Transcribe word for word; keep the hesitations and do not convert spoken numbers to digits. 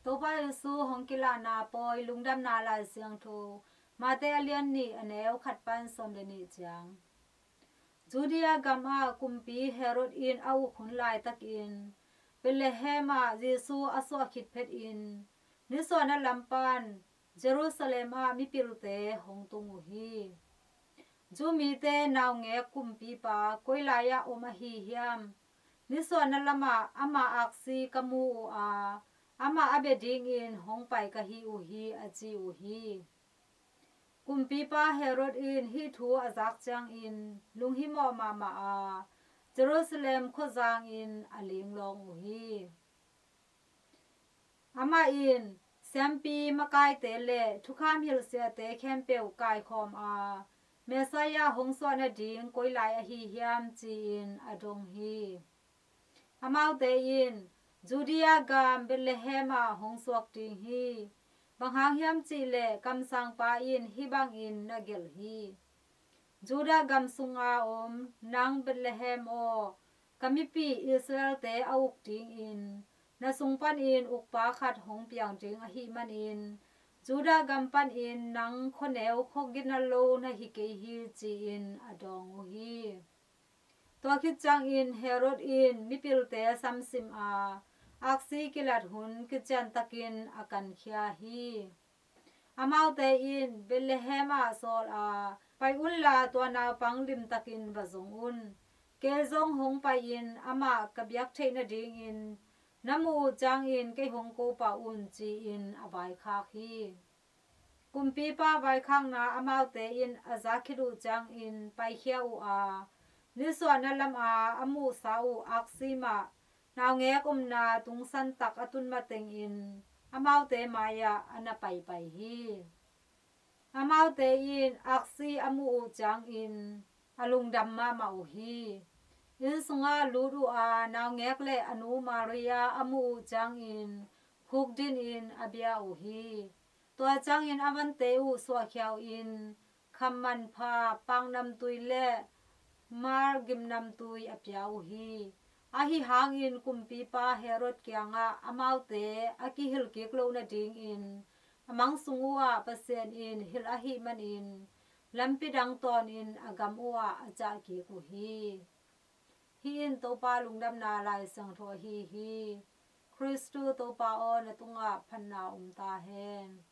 Topa Jesu hong kilahna pawi. Lungdamna Lai Siangtho, Mate a lian nih, a neu khat pan sawm le nih ciang. Judea gam ah kumpi Herod in a uk hun laitakin Bethlehem ah Jesu a suah khit phetin nisuahna lam pan Jerusalem ah mipilte hong tung uh hi. Jew mite naungek kumpipa koi lai-ah om ahi hiam? Nisuahna lamah ama aksi ka mu uh a, amah a bia dingin hong pai ka hi uh hi, a ci uh hi. Kumpipa Herod in hih thu a zak ciangin lunghimawh mahmah a, Jerusalem khuazangin a linglawng uh hi. Amah in siampi makaite le thukham hilhsiate khempeuh kaikhawm a, Messiah hong suah nading koi lai ahi hiam ci-in a dong hi. Amaute in, Judea gam Bethlehem ah hong suak ding hi. Bang hang hiam cihleh kamsangpa in hih bangin na gelh hi: Judah gam sunga om nang Bethlehem aw, ka mipi Israelte a uk dingin na sung panin ukpa khat hong piang ding ahih manin Judah gam panin nang khuaneu khuagina lo na hi kei hi, ci-in a dawng uh hi. Tua khit ciangin Herod in mipilte samsim a, aksi kilat hun kiciantakin a kankhia hi. Amaute in Bethlehem ah sawl a, pai unla tua naupang limtakin va zong un. Kei zong hong pai-in amah ka biak theih nadingin na muh uh ciangin kei hong ko pah un, ci-in a vaikhak hi. Kumpipa vaikhakna amaute in a zak khit uh ciangin paikhia uh a, nisuahna lama a muhsa uh aksi mah naungek omna tungsantak a tun matengin amaute mai-ah a na paipai hi. Amaute in aksi a muh uh ciangin a lungdam mahmah uh hi. Inn sungah lut uh a, naungek le a nu Maria a muh uh ciangin khukdinin a bia uh hi. Tua ciangin a vante uh suahkhia uh in kham manpha, paknamtui le mar gimnamtui a pia uh hi. Ahi hangin kumpipa Herod kiangah amaute a kihilh kik loh nadingin a mang sung uhah Pasian in hilh ahih manin lampi dang tawnin a gam uhah a ciah kik uh hi. Hih in Topa Lungdamna Lai Siangtho ahi hi. Khristu Topa aw, na tungah phatna om ta hen.